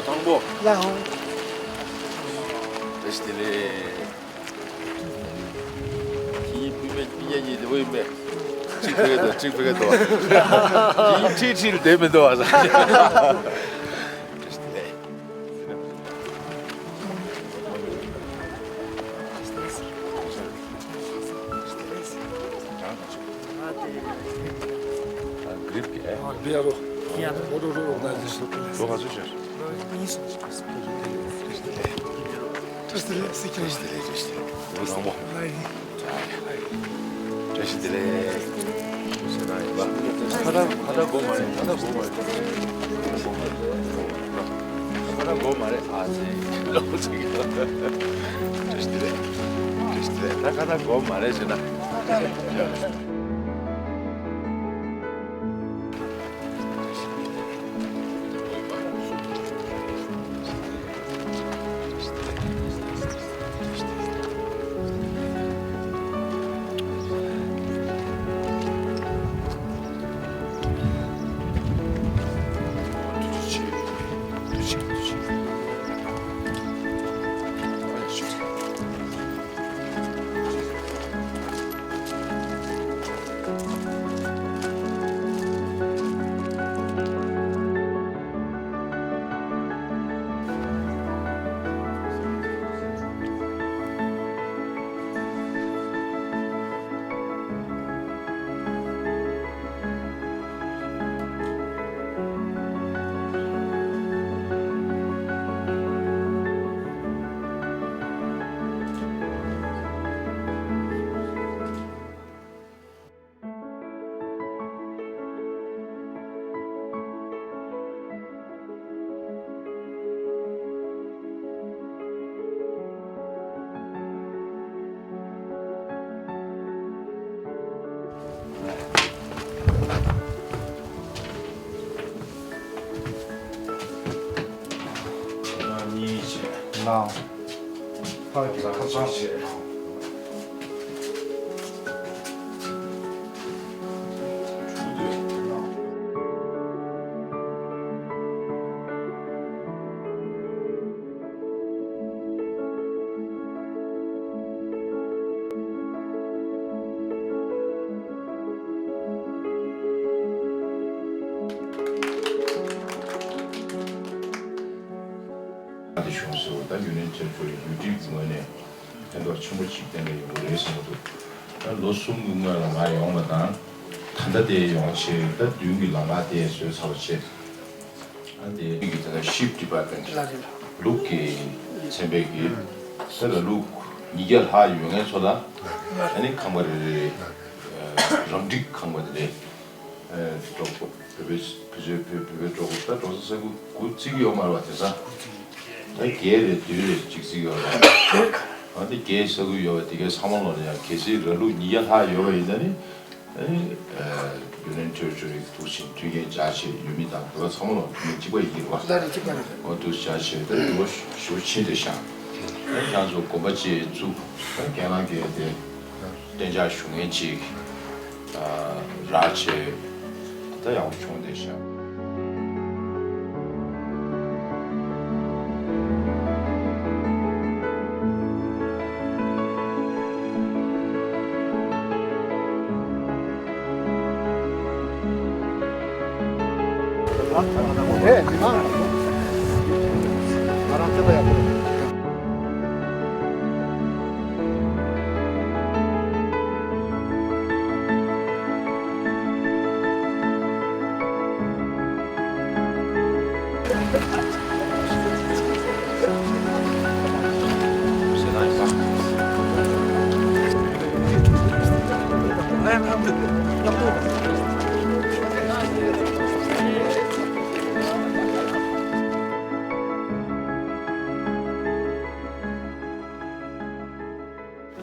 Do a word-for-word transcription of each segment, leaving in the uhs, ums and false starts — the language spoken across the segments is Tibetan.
དང་པོ། ལ་ཧོ། བཀྲ་ཤིས་བདེ་ལེགས། ཁྱེད་སྤུན་མ་སྤུན་ཀྱག་གཉིས་དེ་བོ་ཡིན་པས། གཅིག་ཕ་གི་འདུག་གཅིག་ཕ་གི་འདུག་ཁྱེད་ཁྲིད་ཁྲིད་ལ་བསྡད་མི་འདུག་ཨ། བཀྲ་ཤིས་བདེ་ལེགས། ཨ་གི་རིབ་ཀྱི་ཨེ། ཨ་བི་ཡ་རོ། ཡ་རོ། ལོ་ག་ཚོད་ཆགས། ལོ་གཉིས་སོང་། བཀྲ་ཤིས་བདེ་ལེགས། བཀྲ་ཤིས་བདེ་ལེགས། བཀྲ་ཤིས་བདེ་ལེགས། ལོ་བཟང་པོ། ལ་ཡིན། བཀྲ་ཤིས་བདེ་ལེགས། ཞེ་དྲག་ཡིན་པ། ཁ་བརྡ་ཁ་བརྡ་དགོས་མ་རེད། ཁ་བརྡ་དགོས་མ་རེད། ཁ་བརྡ་དགོས་མ་རེད། ཨ་ཙི། ལོ་ཙི་གི། བཀྲ་ཤིས་བདེ་ལེགས། བཀྲ་ཤིས་བདེ་ལེགས། ད་ཁ་བརྡ་དགོས་མ་རེད་ཟེར་ན། གཉིས་བྱས། ལའོ། ཕར་གྱི་ཁ་སང་བྱས། ཨ་དེ་བྱུང་ཟེར་བ་ད་ཡུ་ནན་ཊེ་རི་ཊོ་རི་ལུས་སྒྲིག་གི་ངོས་ནས་ཕན་ཐོགས་ཆེན་པོ་ཞིག་ཏན་ཏན་ཡོང་གི་རེད་བསམ་གྱི་འདུག་ད་ལོ་གསུམ་གྱི་སྔོན་ལ་ང་ཡོང་བ་དང་ད་ལྟ་དེ་ཡོང་བྱས་ད་མདུན་གྱི་ལམ་ཁ་དེ་བཟོས་ཚར་བ་བྱས། ཨ་དེ་གི་ད་ལྟ་ཤིབ་ཌི་པཱར་མེན་ཊི་ལ་རེད་ལ། ལུག་གི་ཚན་པའི་གི་ས་ལ་ལུག་ཉིས་བརྒྱ་ལྷག་ཡོད་མཁན་ཚོ་ལ་ཨ་ནི་ཁང་པ་རེ་རེ་རམ་འགྲིག་ཁང་པ་དེ་རེད། ཨ་གྲོགས་པོ་བོད་པའི་བོད་ཆས་བོད་པའི་བོད་པའི་གྲོགས་པོ་ད་གྲོང་གསེབ་ས་ཁུལ་དགུ་བརྩི་གི་ཡོད་མ་རེད་བ། དེང་སང་ད་བརྒྱད་རེད་བདུན་རེད་གཅིག་བརྩི་གི་ཡོད་རེད། ཨ་དེ་བརྒྱད་ས་ཁུལ་ཡོད་པ་དེ་གའི་ཚང་མ་ལོག་ལ་ཡང་གལ་སྲིད་ར་ལུག་ཉིས་བརྒྱ་ལྷག་ཡོད་པ་ཡིན་ན་ནི། ཨ་ནི་ཨ་ཡུ་ནན་ཊེ་རི་ཊོ་རི་འདུག་ཕྱིན་མཐུན་རྐྱེན་སྦྱར་བྱས་ཡུལ་མི་དང་བོད་པ་ཚང་མ་ལ་མཐུན་རྐྱེན་གཅིག་པ་ཡིན་གྱི་རེད་བ། ལ་རེ་གཅིག་པ་རེད། འོ་འདུག་སྦྱར་བྱས་ད་འདུག་ཞུ་ཕྱིན་དེ་ཤང་། ཨ་ནི་ཁྱེད་ཚོ་དགོན་པ་ཅིག་བཙུགས་ད་རྒན་ལགས་ཀྱིས་དེ་གཏན་འཇགས་བཞུགས་མཁན་ཅིག་ཨ་རག་བྱས་ད་ཡག་པོ་བྱུང་དེ་ཤང་།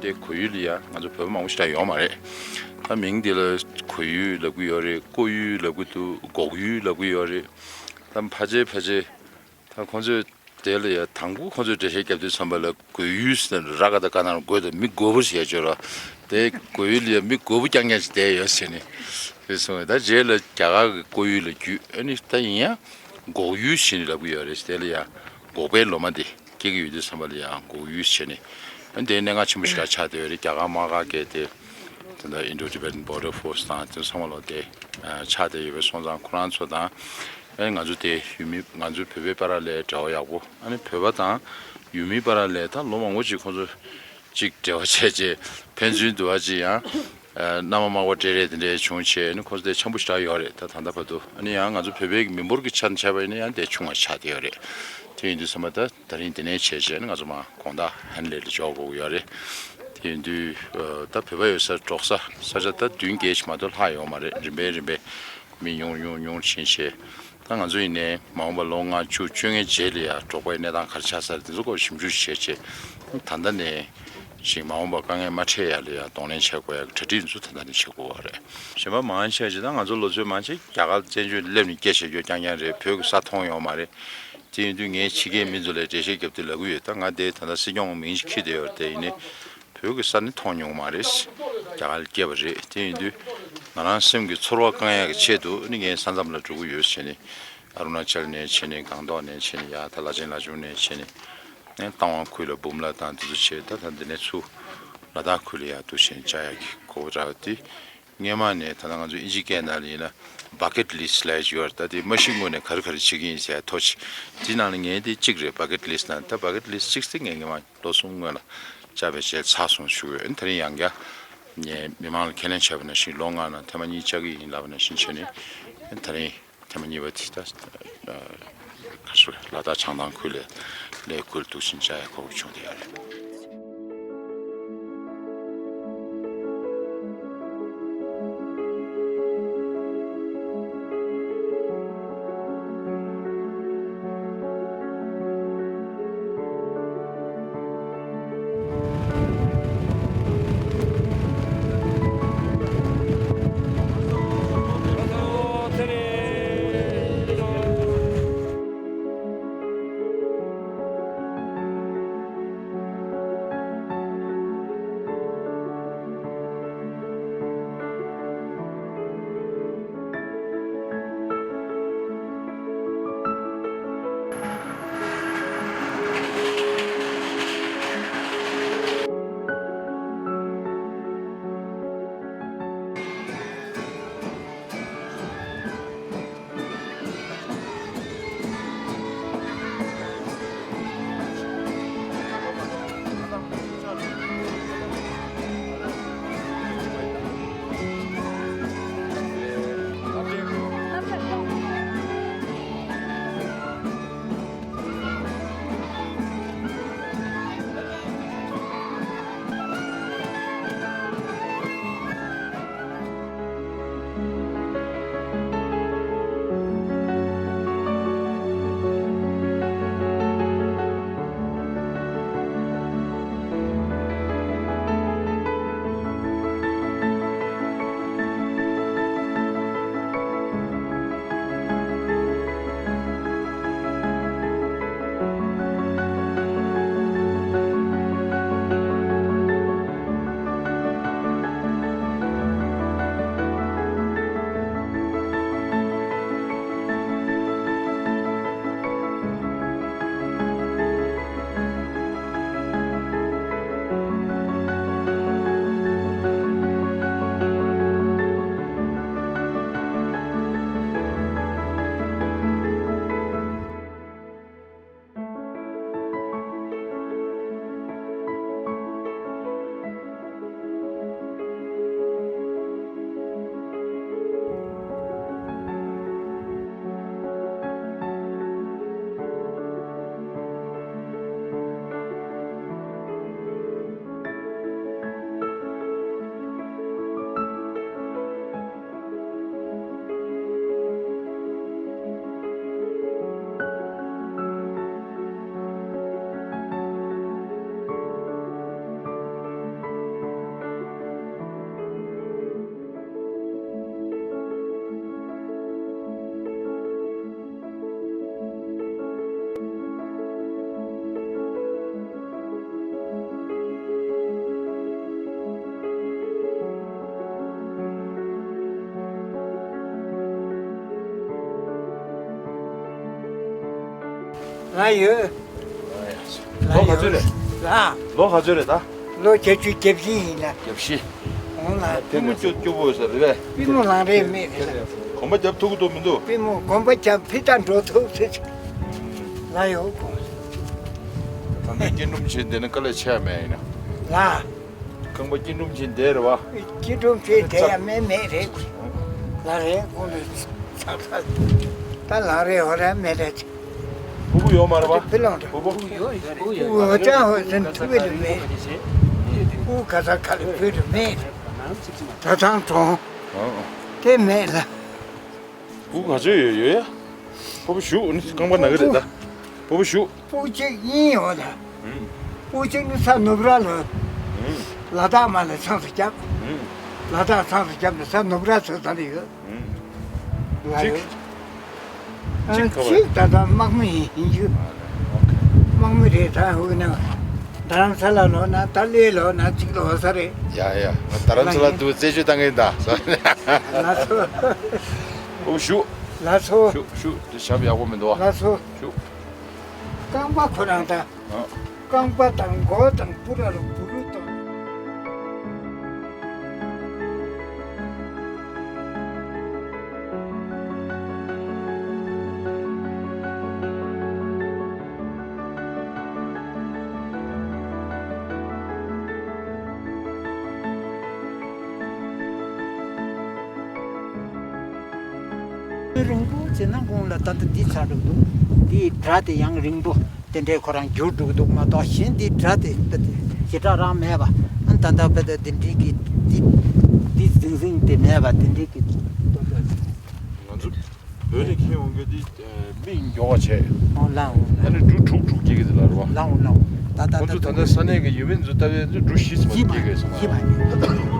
འདི་གོས་ཡུལ་ལ་ཡ་ང་ཚོ་བོད་པ་མང་པོ་ཞེ་དྲག་ཡོད་མ་རེད། ད་མིང་འདི་ལ་གོས་ཡུལ་ལབ་ཀྱི་ཡོད་རེད། ཀོ་ཡུལ་ལབ་ཀྱི་འདུག་འགོག་ཡུལ་ལབ་ཀྱི་ཡོད་རེད། ད་ཕལ་ཆེར་ཕལ་ཆེར་ད་ཁོང་ཚོས་དེ་ལ་ཡ་དང་པོ་ཁོང་ཚོས་འགྲེལ་བཤད་རྒྱབ་དུས་ཙམ་པ་ལ་གོས་ཡུལ་ཟེར་ན་ར་ག་ད་ག་ན་ར་གོས་དང་མི་རྒོད་པོ་ཞེས་བརྗོད་ར། དེ་གོས་ཡུལ་ལ་ཡ་མི་རྒོད་པོ་རྐྱང་རྐྱང་ཞིག་བསྡད་ཡོད་ཟེར་ནས་རེད་སོང་བས། ད་རྗེས་ལ་རྒྱ་གར་གྱི་ཀོ་ཡུལ་ལ་བརྒྱུད། ཨ་ནི་ད་ཡིན་ཡང་། འགོག་ཡུལ་ཞེས་ནས་ལབ་ཀྱི་ཡོད་རེད། དེ་ལ་ཡང་འགོག་པའི་ལོ་མ་དེ་སྐྱེ་གི་ཡོད་དུས་ཙམ་པ་ལ་ཡང་འགོག་ཡུལ་བྱས་ནས། ཨ་ནི་དེ་གནད་འགག་ཆེན་པོ་ཞིག་ཆགས་བསྡད་ཡོད་རེད། རྒྱ་གར་དམག་སྒར་བརྒལ་ཏེ། ད་ལྟ་Indo Tibetan Border Force དང་དེ་ཚང་མ་ལོག་སྟེ་ཆགས་བསྡད་ཡོད་པའི་སོང་ཙང་ཁོ་རང་ཚོ་དང་། ཨ་ནི་ང་ཚོ་དེ་ཡུལ་མི་ང་ཚོའི་བོད་པའི་བར་ལ་འབྲེལ་བ་ཡག་པོ། ཨ་ནི་བོད་པ་དང་ཡུལ་མིའི་བར་ལ་ད་ལོ་མང་པོ་ཅིག་ཁོང་ཚོ་ཅིག་འབྲེལ་བ་བྱས་རྗེས་ཕན་ཚུན་འདུ་བ་ཅིག་ཡང་། ཨ་མནའ་མ་མག་པ་སྤྲད་རེས་དེ་འདྲས་བྱུང་བྱས། ཨ་ནི་ཁོང་ཚོ་དེ་འཆམ་པོ་ཞེ་དྲག་ཡོད་རེད། ད་ད་ལྟ་བར་དུ། ཨ་ནི་ཡང་ང་ཚོ་བོད་པའི་མི་འབོར་གྱི་ཆ་ནས་བྱས་པ་ཡིན་ན་ཡང་དེ་ཆུང་བ་ཆགས་བསྡད་ཡོད་རེད། དེ་ཡིན་དུས་ཙམ་པ་ད་ད་རིང་དེ་ནས་བྱས་བྱས་ནས་ང་ཚོ་མར་དགོང་དག་ཧན་ལེ་ལ་འབྱོར་དགོས་ཀྱི་ཡོད་རེད། དེ་ཡིན་དུས་ཨ་ད་བོད་པ་ཡོད་སར་འགྲོ་ས་ས་ཆ་ད་བདུན་བརྒྱད་ཅིག་མ་གཏོགས་ལྷག་ཡོད་མ་རེད། རིམ་པས་རིམ་པས་མི་ཉུང་ཉུང་ཉུང་ཕྱིན་བྱས། ད་ང་ཚོ་ཡིན་ནའི་མ་འོངས་པ་ལོ་ལྔ་བཅུ་བཅོ་ལྔའི་རྗེས་ལ་ཡང་འབྲོག་པའི་གནས་སྟངས་ག་རེ་ཆགས་ས་རེད། དེ་ཚོ་སྐོར་ཞིབ་འཇུག་བྱས་བྱས། ད་ལྟ་ནས་ཅིག་མ་འོངས་པ་དཀའ་ངལ་མ་འཕྲད་ཡ་ལ་ཡང་གདོང་ལེན་བྱེད་དགོས་ཡ་གི་གྲ་སྒྲིག་ཚོ་ད་ལྟ་ནས་བྱེད་དགོས་པ་རེད། གཞན་པ་མང་ཆེ་ཅིག་ད་ང་ཚོ་ལོ་ཚོད་མང་ཆེ་རྒྱ་གར་བཙན་བྱོལ་སླེབས་ནས་སྐད་ཆ་ཡོད་རྐྱང་རྐྱང་རེད། བོད་ཀྱི་ས་མཐོང་ཡོད་མ་རེད། དེ་ཡིན་དུས་ངས་ཕྱི་རྒྱལ་མི་ཚོ་ལ་འགྲེལ་བཤད་རྒྱབ་དུས་ལབ་ཀྱི་ཡོད། ད་ང་དེ་ད་ལྟ་སྲིད་སྐྱོང་མིང་ཞིག་འཁྱེར་བསྡད་ཡོད་རེད། དེ་ཡིན་ནའི་བོད་ཀྱི་ས་ནི་མཐོང་མྱོང་མ་རེད། རྒྱ་གར་ལ་སྐྱེས་པ་རེད། དེ་ཡིན་དུས་ང་རང་སེམས་ཀྱི་ཚོར་བ་བསྐང་ཡག་གི་ཆེད་དུ་ནི་ངས་ས་མཚམས་ལ་འགྲོ་གི་ཡོད་བྱས་ནས། ཨ་རུ་ན་ཅལ་ནས་བྱས་ནས། སྒང་ཏོག་ནས་བྱས་ནས། ཡ་ད་ལ་ཆེན་ལ་ཆུང་ནས་བྱས་ནས། ནས་རྟ་དབང་ཁུལ་ལ་འབུམ་ལ་དང་དེ་ཚོ་བྱས། ད་ད་འདི་ནས་ཚུར་ལ་དྭགས་ཁུལ་ལ་ཡར་འདུག་བྱས་ནས་བཅར་ཡག་གི་གོ་སྐབས་རག་པ་དེ། སྔོན་མ་ནས་ད་ལྟ་ང་ཚོ་ཨིན་ཇི་སྐད་ནང་ལ་ཡིན་ན་bucket list ལབ་ཡག་ཅིག་ཡོད་རེད། ད་དེ་མ་ཤི་སྔོན་ནས་ག་རེ་ག་རེ་བྱེད་ཀྱི་ཡིན་ཟེར་ཡག་ཐོ་ཅིག་དེའི་ནང་ལ་ངའི་དེ་གཅིག་རེད། bucket list ནང་ད་bucket list གཅིག་དེ་ངས་སྔོན་མ་ལོ་གསུམ་སྔོན་ལ་བཅར་བའི་རྗེས་ཚར་སོང་ཞུ་གི་ཡོད། ད་རིང་ཡང་བསྐྱར་ངས་མི་མང་ལ་ཁས་ལེན་བྱས་པ་ནང་བཞིན་ལོ་ལྔ་ནང་ཐེངས་མ་གཉིས་བཅར་གྱི་ཡིན་ལབ་པ་ནང་བཞིན་བྱས་ནས། ད་རིང་ཐེངས་མ་གཉིས་པ་དེ་ད་ཨ་ག་རེ་ཟེར། ལ་དྭགས་བྱང་ཐང་ཁུལ་ལ་ལས་འགུལ་འདུག་ཕྱིན་བཅར་ཡག་གོ་སྐབས་བྱུང་བསྡད་ཡོད་རེད། ང་ཡོད། ལོ་ག་ཚོད་རེད། ལ། ལོ་ག་ཚོད་རེད་ད། ལོ་བརྒྱད་ཅུ་གྱ་བཞི་ཡིན་ལ། གྱ་བཞི། འོང་ལ། པུས་མོ་སྐྱོ་སྐྱོ་པོ་ཟེར་རེད་པས། པུས་མོ་ལངས་རེས་མེད་རེད། གོམ་པ་རྒྱབ་ཐུབ་ཀྱི་འདུག་མི་འདུག་པུས་མོ་གོམ་པ་རྒྱབ་ཕི་ཏ་འགྲོ་ཐུབ་ཚེ་ཅིག་ལ་ཡོད་དགོངས། ད་ལྟ་སྐྱིན་འགྲུམ་བྱེད་འདི་ནི་དཀའ་ལས་ཆེ་བ་མེད་ཡིན་ན། ལ། རྐང་པ་སྐྱིན་འགྲུམ་བྱེད་འདི་རེད་བ། སྐྱིན་འགྲུམ་བྱེད་དེ་ཡང་མེད་མེད་རེད། ལ་རེད་དགོངས་ནས་ཚག་ཚག་ད་ལ་རེད་འོ་རེད་མེད་རེད། སྤུ་གུ་ཡོད་མ་རེད་པ། ཕི་ལོང་འདྲ། སྤུ་གུ། སྤུ་གུ་འོ་ཅང་འོ་ཟིན་ཐུབ་ཀྱི་མེད། སྤུ་གུ་ག་ས་ག་ལ་བུད་རུ་མེད། ད་ཚང་གྲོང་། དེ་མེད་ལ། སྤུ་གུ་ག་ཚོད་ཡོད་ཡོད་ཡ། སྤོ་བོ་བཞུགས་ནི་རྐང་པ་ན་གི་རེད་ད། སྤོ་བོ་བཞུགས། སྤུ་གཅིག་གཉིས་ཡོད་ད། སྤུ་གཅིག་ནི་ས་ནུབ་ར་ལ། ལ་དྭགས་མ་ལ་ཚང་དུ་བརྒྱབ། ལ་དྭགས་ཚང་དུ་བརྒྱབ་ནས་ས་ནུབ་ར་ཚོ་ད་ལ་ཡོད། ང་ཡོད། གཅིག་ད་ལྟ་དམག་མི་ཡིན་རྒྱུ། དམག་མི་རེད་ད་འུ་ན། རྡ་རམ་ས་ལ་ལོག་ན་ད་ལོས་ལོག་ན་གཅིག་ལོག་ས་རེད། ཡ་ཡ། རྡ་རམ་ས་ལ་འདུག་རྩད་གཅོད་བཏང་གིན་ད། ལ་སོ། ཨོ་ཞུ། ལ་སོ། ཞུ་ཞུ་དེ་ཞབས་ཡག་པོ་མི་འདུག་བ། ལ་སོ། ཞུ། རྐང་པ་ཁོ་རང་ད། ཨ། རྐང་པ་དང་མགོ་དང་སྤུ་ར་རུ་བུ་རུ་དང་། རིང་པོ་བྱས་ན་གོང་ལ་ད་ལྟ་འདི་ཆགས་འགྲོ་འདུག་འདིའི་སྒྲ་དེ་ཡང་རིང་པོ་དེ་འདྲའི་ཁོ་རང་འགྱུར་འགྲོ་གི་འདུག་མ་གཏོགས་གཞན་འདིའི་སྒྲ་དེ་ཞེ་དྲག་རང་མེད་པ། ཨ་ད་ལྟ་བ་ད་འདི་འདྲའི་གི་འདི་འདི་ཟིང་ཟིང་དེ་མེད་པ་དེ་འདྲའི་གི་ང་ཚོ་བོད་ནས་འཁྱེར་འོང་མཁན་འདི་མི་མགྱོགས་པ་བྱས། ཨོ་ལའོ་ཨ་ནི་འབྲུ་དྲུག་དྲུག་སྐྱེ་གི་འདུག་ལ་རེད་བ། ལའོ་ལའོ་ད་ད་ཁོང་ཚོ་ད་ལྟ་ས་གནས་ཀྱི་ཡུལ་མི་ཚོ་ལྟ་བའི་ཚོ་འབྲུ་བཞི་ཙམ་སྐྱེ་གི་སོང་བ། བཞི་མ་ཡིན།